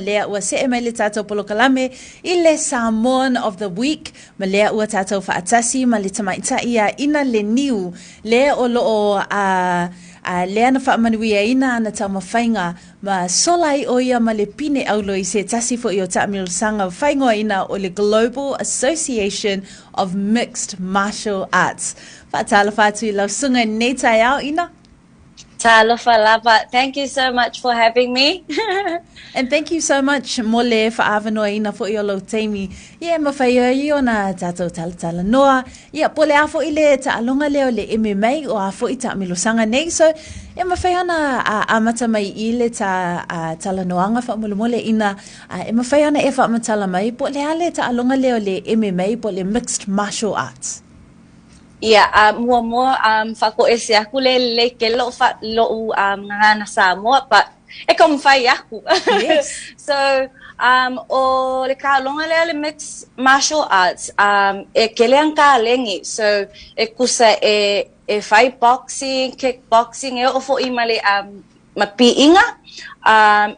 lea ua seʻe mai le tatou polokalame i le Samoan of the Week, ma lea ua tatou faatasi ma le tamaitai ia Ina Leniu, le o loo a a lea na faamanuiaina ana taumafaiga ma sola ai ʻo ia ma le pine ʻaulo i se tasi foʻi o taamilosaga faaigoaina o le Global Association of Mixed Martial Arts. Faatalofa atu i lau susuga i lenei taeao, Ina. Talofa lava. Thank you so much for having me. And thank you so much mo le faaavanoaina foʻi o lou taimi. Ia e mafai ai ona tatou talatalanoa. Ia, po o le a foʻi le taaloga lea o le MMA, o a foʻi taamilosaga nei. So, e mafai ona amata mai i le ta talanoaga faamolemole ina e mafai ona e faamatala mai po o le a le taaloga lea o le MMA po o le Mixed Martial Arts. Ia, muamua faakoese aku le lelei tele loʻu fa loʻu gagana Samoa but e taumafai aku. Yes. So, o le taaloga lea le mixed martial arts, e kele ana kalegi. So, e kusa e e fai boxing, kickboxing, e oo foʻi ma le ma piʻiga,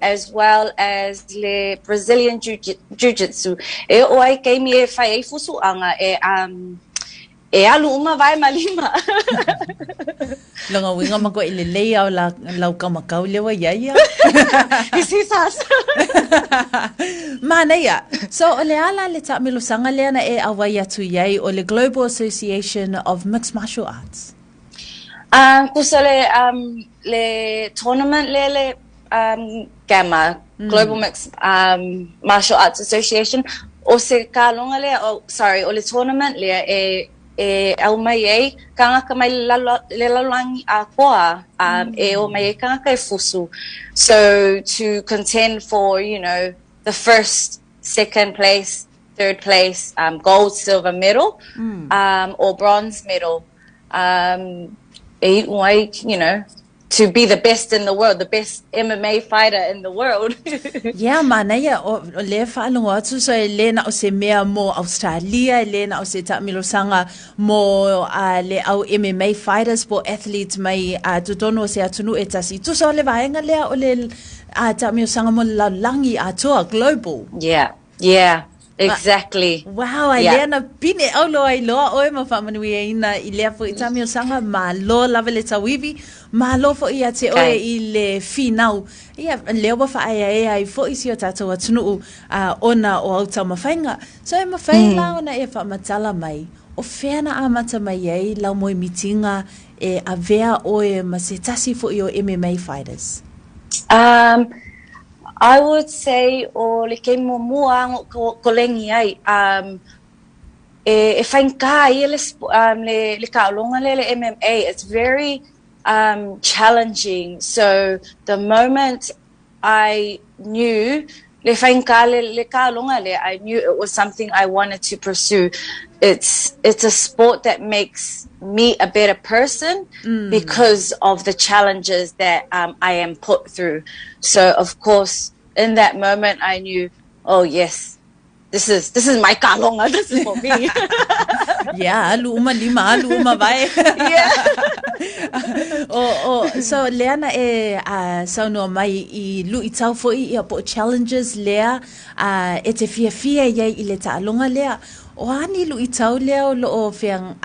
as well as le Brazilian Jiu-Jitsu. E oo ai taimi e fai ai fusuʻaga e e alu uma wae ma lima. Lona uiga matuai lelei a o la lau kamakau lea ua iai ia. His has. Manaia. So o le a la le taamilosaga lea na e auai atu iai o le Global Association of Mixed Martial Arts? Kusa le le tournament le le GAMA, Global Mixed Martial Arts Association, o se kaloga lea, oh, sorry, o le tournament lea e e aumai ai kānaka mai le lalo, le lalolagi atoa, e o mai ai kānaka e fusu. So to contend for, the first, second place, third place, gold, silver medal, or bronze medal. E iʻu ai, to be the best in the world, the best MMA fighter in the world. Yeah, manaia, o lea faalogo atu, so e le na o se mea mo Australia, e le na o se taamilosaga mo le au MMA fighters po athletes mai totonu o se atunuu e tasi. Tusa o le vaega lea o le taamilosaga mo le lalolagi atoa, global. Yeah. Exactly. Wow, ai lea na pine ʻaulo ai loa ʻoe ma faamanuiaina i lea foʻi taamilosaga, malo lava le tauivi, malo foʻi ia te ʻoe i le finau. Ia, lea ua faaeaea ai foʻi si o tatou atunuu ona o au taumafaiga. So e mafai la ona e faamatala mai, o fea na amata mai ai lau moemitiga e avea ʻoe ma se tasi foʻi o MMA fighters? I would say o le taimi muamua a na ou koleni ai, e faigata ia le le taaloga lea le MMA. It's very challenging. So the moment I knew le faigata le le taaloga lea, I knew it was something I wanted to pursue. It's a sport that makes me a better person because of the challenges that I am put through. So of course, in that moment, I knew, oh yes, this is my taaloga. This is for me. Yeah, alu uma lima, alu uma wae. O, so lea na e saunoa mai i luʻitau foʻi ia po o challenges lea e te fiafia iai i le taaloga lea. O a ni luʻitau lea o loo fea,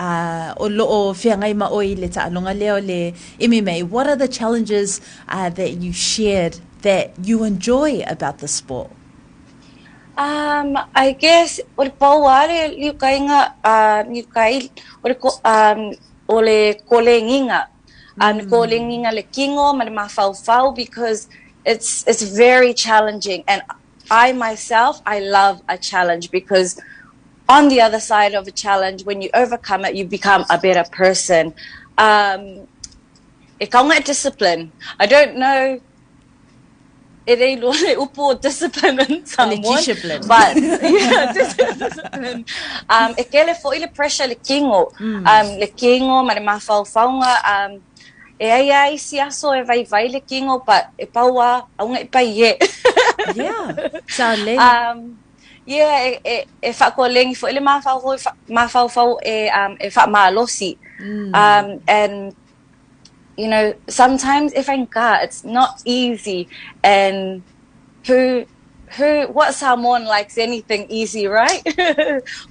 o loo feagai ma ʻoe i le taaloga lea o le MMA? What are the challenges that you shared that you enjoy about the sport? I guess o le pau a le liukaiga liukai o le o le kolegiga. Kolegiga le kino ma le mafaufau because it's very challenging, and I myself, I love a challenge because on the other side of a challenge, when you overcome it, you become a better person. E kaunga discipline. I don't know e le iloa le upu o discipline in Samoan. Discipline. But, yeah, discipline. E kele foʻi le pressure le kino. Le kino ma le mafaufauga, e ai a isi aso e vaivai le kino, but e pau a, auga i pai e. Yeah. Sa le. Yeah, e faakolegi foʻi le mafaufau, mafaufau e faamalosi. And sometimes if I it's not easy, and who who, what Samoan likes anything easy, right?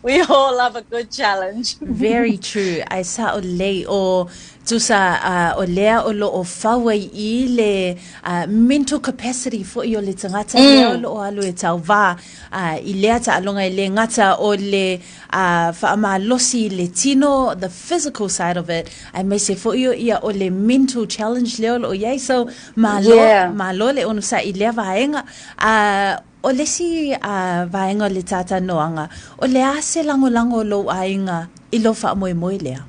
We all love a good challenge. Very true. Ae sa'o lelei o tusa uh, o lea o lo o fau ai i le uh, mental capacity fo'i o le tagata mm. lea o lo o alu e tauvā uh, i lea taaloga e le gata o le uh, faamalosi i le tino, the physical side of it, aemaise fo'i o ia o le mental challenge lea o lo o i ai. So, malo, yeah. malo le onosai i lea vaega. A o le isi uh, vaega o le tātanoaga, o le a se lagolago o lou aiga i lou faamoemoe lea?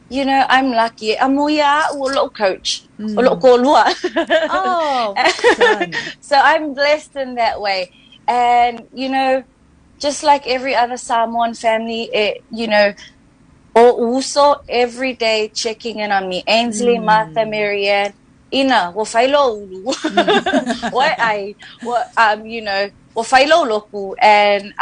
I'm lucky. A mo ia a'u o lo'u coach, o lo'u kōlua. Oh, well done. So I'm blessed in that way. And, just like every other Samoan family, it, o uso every day checking in on me. Ainsley, Martha, Marianne, ina, ua fai lou ulu. Ua ai, ua, ua fai lou loku. And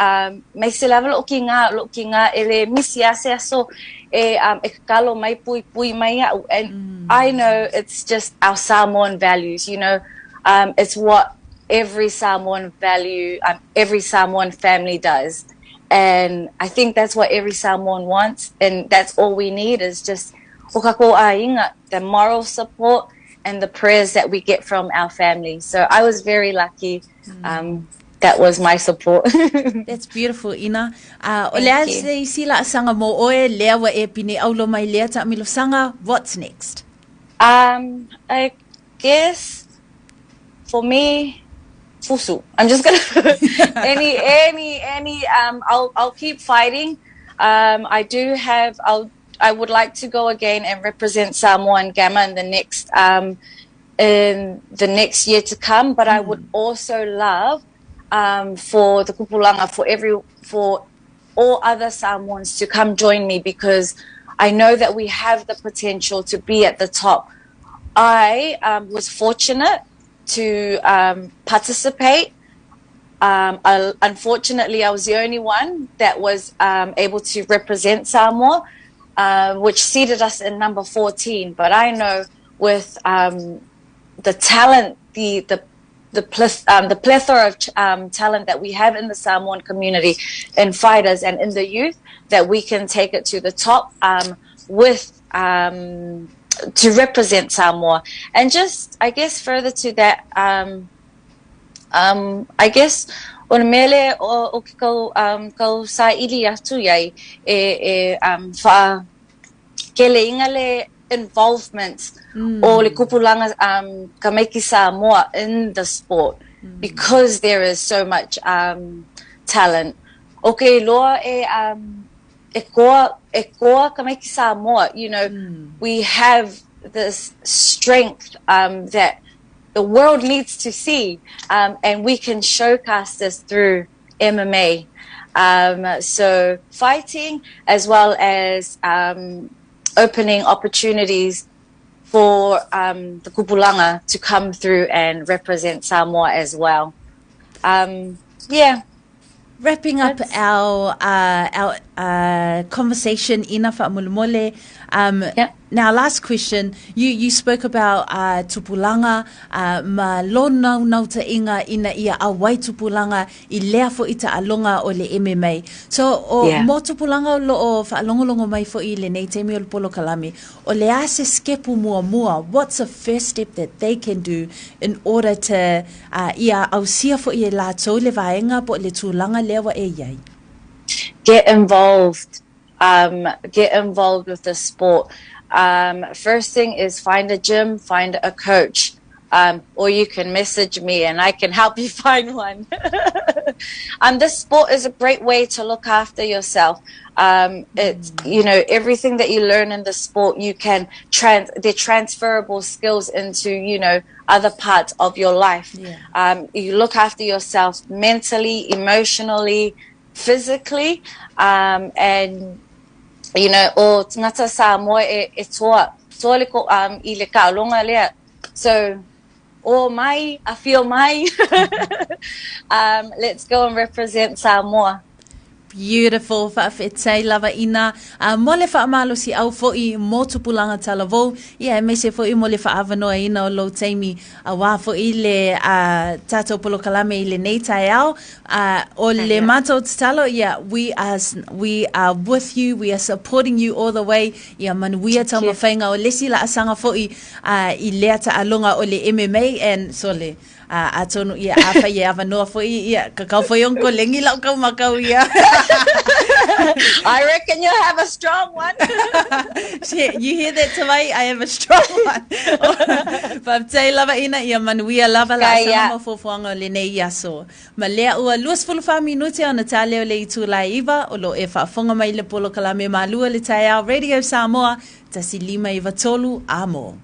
maise lava lo'u kīgā, lo'u kīgā e le misi a se aso e, e kakalo mai puipui mai a'u. And I know it's just our Samoan values. It's what every Samoan value, every Samoan family does. And I think that's what every Samoan wants. And that's all we need is just o kākou ʻaiga, the moral support and the prayers that we get from our family. So I was very lucky. That was my support. That's beautiful, Ina. O le a se isi laasaga mo oe, lea ua e pine aulo mai lea taamilosaga, what's next? I guess for me, fusu. I'm just gonna any. I'll keep fighting. I do have. I would like to go again and represent Samoa and GAMMA in the next year to come. But I would also love for the Kupulanga for all other Samoans to come join me because I know that we have the potential to be at the top. I was fortunate to participate. Unfortunately, I was the only one that was able to represent Samoa, which seated us in number 14. But I know with the talent, the plethora of talent that we have in the Samoan community, in fighters and in the youth, that we can take it to the top with to represent Samoa. And just, I guess, further to that, I guess, o le mea lea o ke kau, kau saili atu iai e wha kele inga le involvement o le kupulanga ka Samoa in the sport because there is so much talent. Okay, loa e koa ka maiki Samoa, we have this strength that the world needs to see, and we can showcase this through MMA. So fighting as well as opening opportunities for the kupulanga to come through and represent Samoa as well. Yeah. Wrapping up our conversation, Ina faamolemole. Now, last question. You spoke about tupulanga, ma lo naunautaiga ina ia auai tupulanga i lea fo'i taaloga o le MMA. So, o mo tupulanga o lo o faalogologo mai fo'i i lenei taimi o le polokalame, o le a se skepu muamua, what's the first step that they can do in order to ia ausia fo'i e latou le vaega po o le tulaga lea ua e iai? Get involved. Get involved with the sport. First thing is find a gym, find a coach. Or you can message me and I can help you find one. This sport is a great way to look after yourself. It's everything that you learn in the sport, you can trans they're transferable skills into other parts of your life. You look after yourself mentally, emotionally, physically, and o tagata Samoa e toa, toa le ko, i le kaaloga lea. So, o mai, afio mai. Let's go and represent Samoa. Beautiful, faafetai lava Ina mo le faamalosiau foi mo tupulaga talavou, ia aemaise foi mo le faaavanoaina o lou taimi auā foi le tatou polokalame i lenei taeao. O le matou tatalo, ia, we are, we are with you, we are supporting you all the way, ia manuia taumafaiga o le isi laasaga foi i lea taaloga o le MMA and sole. A, atonu ia afai e avanoa foi ia kakau foi ong kolengi lau kau makau ia. I reckon you have a strong one. You hear that Tavai? I have a strong one. Faafetai lava Ina ia manuia lava laasaga ma fuafuaga o lenei aso. Ma lea ua 24 minute ona ta lea o le itula e 9 o lo o e faafofoga mai i le polokalame Malua le Taeao Radio Samoa 1593 A mo.